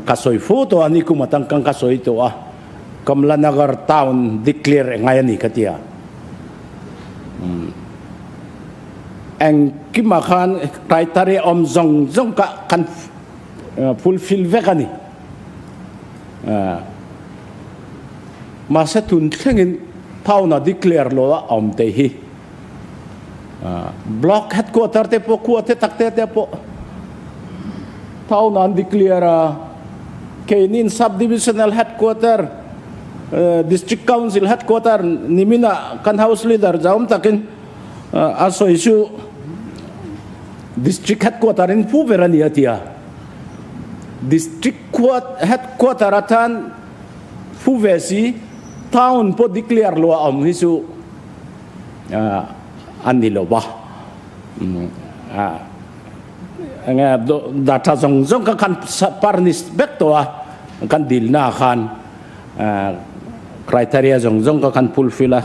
Ka sawi fu tawh a, nikum atang kang ka sawi tawh a, Kamlanagar town declare engai a ni ka ti a. Engkimah khan criteria awm zawng zawng kha kan fulfill vek a ni. Mahse tun thlengin town a declare lo a awm te hi Block headquarter te pawh khua te tak te te pawh town an declare a, keinin sub-divisional headquarter, district council headquarter niminah kan house leader zahawm takin a sawi chu district headquarter in phu ber a ni a ti a. District headquarter atan phu ve si town pawh declare lo a awm hi chu a ni lo va. Enge data zawng zawng kha kan furnish vek tawh a, kan dilna khan criteria zawng zawng kha kan fulfill a.